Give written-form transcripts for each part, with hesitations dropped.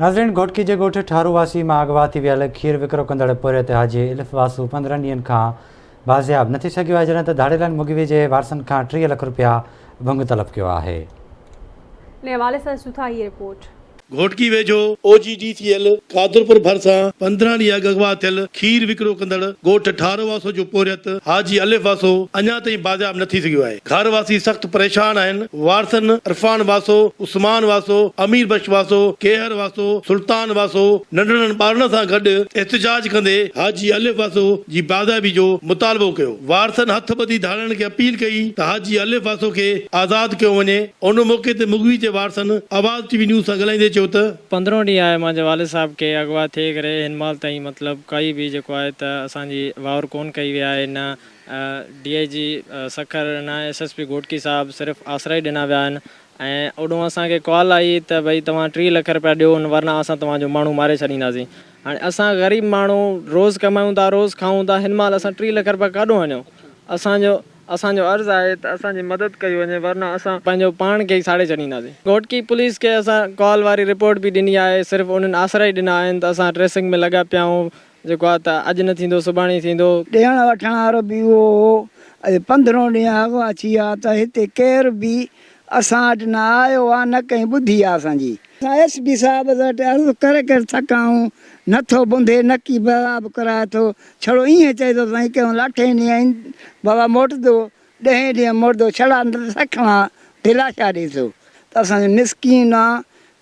ناظرين گهوٽڪي جي ڳوٺ ٺارو واسي مان اغوا ٿي ويل کير وڪرو ڪندڙ پورهيت حاجي الف واسو 15 ڏينهن کان بازياب نه ٿي سگهيو آهي جڏهن ته ڌاڙيلن مغوي جي وارثن کان 30 لک رپيا ڀنگ طلب ڪيو آهي. ان حوالي سان ڏسون ٿا هي رپورٽ. گهوٽڪي ويجهو O G D C L Qadirpur ڀرسان 15 ڏينهن اڳ اغوا ٿيل کير وڪرو ڪندڙ ڳوٺ ٺارو واسو جو پورهيت حاجي الف واسو اڃا تائين بازياب نه ٿي سگهيو آهي. گهر واسي سخت پريشان آهن. وارثن عرفان واسو، عثمان واسو، امير بخش واسو، ڪيهر واسو، سلطان واسو ننڍڙن ٻارڙن سان گڏ احتجاج ڪندي حاجي الف واسو جي بازيابي جو مطالبو ڪيو. وارثن هٿ ٻڌي ڌاڙيلن کي اپيل ڪئي ته حاجي الف واسو کي آزاد ڪيو وڃي. ان موقعي تي مغوي جي وارثن آواز ٽي وي نيوز سان ڳالهائيندي چيو ته. پندرهون ڏينهن آهي مانجي والد صاحب کي اغوا ٿئي ڪري هن مهل تائين مطلب ڪائي به جيڪو آهي ته اسان جي واهر ڪون ڪئي وئي آهي نه ڊي I جي سکر نه ايس ايس پي گهوٽڪي صاحب صرف آسرا ئي ڏنا ويا آهن ۽ اوڏهون اسان کي ڪال آئي ته ڀئي توهان 30 لک رپيا ڏيو ورنه اسان توهان جو ماڻهو ماري ڇڏينداسين هاڻي اسان غريب ماڻهو روز ڪمايون ٿا روز کائون ٿا هن مهل اسان 30 لک رپيا ڪاڏهون آڻيون اسان جو اسان جو عرض آهي ته اسان جي مدد ڪئي وڃي ورنه اسان پنهنجو پاڻ کي ئي ساڙي ڇڏينداسين. گهوٽڪي پوليس کي اسان ڪال واري رپورٽ به ڏني آهي صرف انهن آسرا ئي ڏنا آهن ته اسان ٽريسنگ ۾ لڳا پيا آهيون جيڪو آهي ته اڄ نه ٿيندو سڀاڻي ٿيندو. ڏيڻ وٺڻ وارو به اهو هو. اڄ پندرهون ڏينهن اغوا ٿي ويا ته هتي ڪير به اسان وٽ نه آيو آ نه ڪنهن ٻڌي آ اسان جي. اسان ايس پي صاحب وٽ عرض ڪري ڪري ٿڪا آهيون، نه ٿو ٻڌي نه ڪي باب ڪرائي ٿو، ڇڙو ائين چئي ٿو سائين ڪنهن لاٺين ڏينهن بابا موٽندو، ڏهين ڏينهن موٽندو، ڇڙا سکڻا دلاشا ڏئي ٿو ته اسان جو مسڪين آ،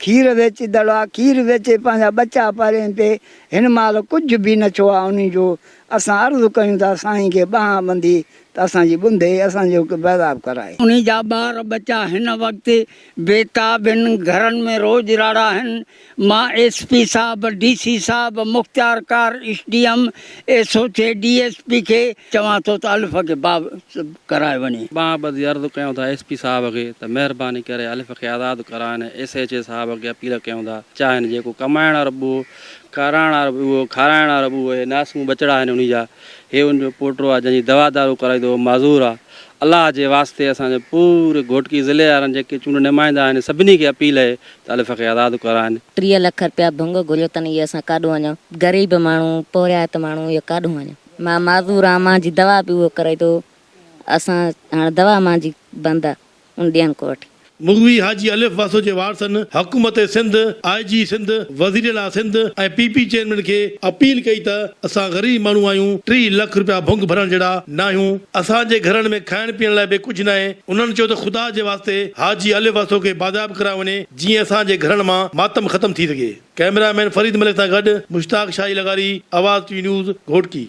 کير ويچيندڙ آ، کير ويچي پنهنجا ٻچا پالين پئي، هن مهل ڪجهه به نه ڇو آ انهي جو، اسان عرض ڪيون ٿا سائين کي ٻانهن ٻنڌي ته اسان جي ٻنڌي اسان جو بيزاب ڪرائي. انهي جا ٻار ٻچا هن وقت بيتاب هن، گهرن ۾ روڄ راڙا هن، مان ايس پي صاحب، ڊي سي صاحب، مختيارڪار، S D M, S O C, D S P کي چوان ٿو ته الف کي باب ڪرايو وڃي. ٻانهن ٻڌي عرض ڪيون ٿا ايس پي صاحب کي ته مهرباني ڪري الف کي آزاد ڪرائن، ايس ايڇ اي صاحب کي اپيل ڪيون ٿا چاهين جيڪو ڪمائڻ وارو به اهو، ڪارائڻ وارو به اهو، کارائڻ وارو به اهو، اهي ناسون ٻچڙا آهن انهي جا، هي ان جو پوٽو آهي جنهن جي دوا دارو ڪرائيندو اهو معذور آهي، الله جي واسطي اسان جو پوري گهوٽڪي ضلعي وارن جيڪي چونڊ نمائندا آهن سڀني کي اپيل اهي ته الف کي آزاد ڪرائن. 30 لک رپيا ڀنگ گهريو تن اهي اسان ڪاڏهون آڻيون غريب ماڻهو پورهيت ماڻهو اهي ڪاڏهون آڻيون مان معذور آهيان مانجي دوا به اهو ڪرائي ٿو اسان هاڻ دوا مانجي بند آ ان ڏينهن کان وٺي. مغوي حاجي الف واسو جي وارثن حڪومت سنڌ، آء جي سنڌ، وزيراعليٰ سنڌ ۽ پي پي چيئرمين کي اپيل ڪئي ته اسان غريب ماڻهو آهيون، 30 لک رپيا ڀنگ ڀرڻ جهڙا ناهيون، اسان جي گهرن ۾ کائڻ پيئڻ لاء به ڪجهه ناهي، انهن چيو ته خدا جي واسطي حاجي الف واسو کي بازياب ڪرايو وڃي جيئن اسان جي گهرن مان ماتم ختم ٿي سگهي. ڪئميرا مين فريد ملڪ سان گڏ مشتاق شاهي لغاري، آواز ٽي وي نيوز، گهوٽڪي.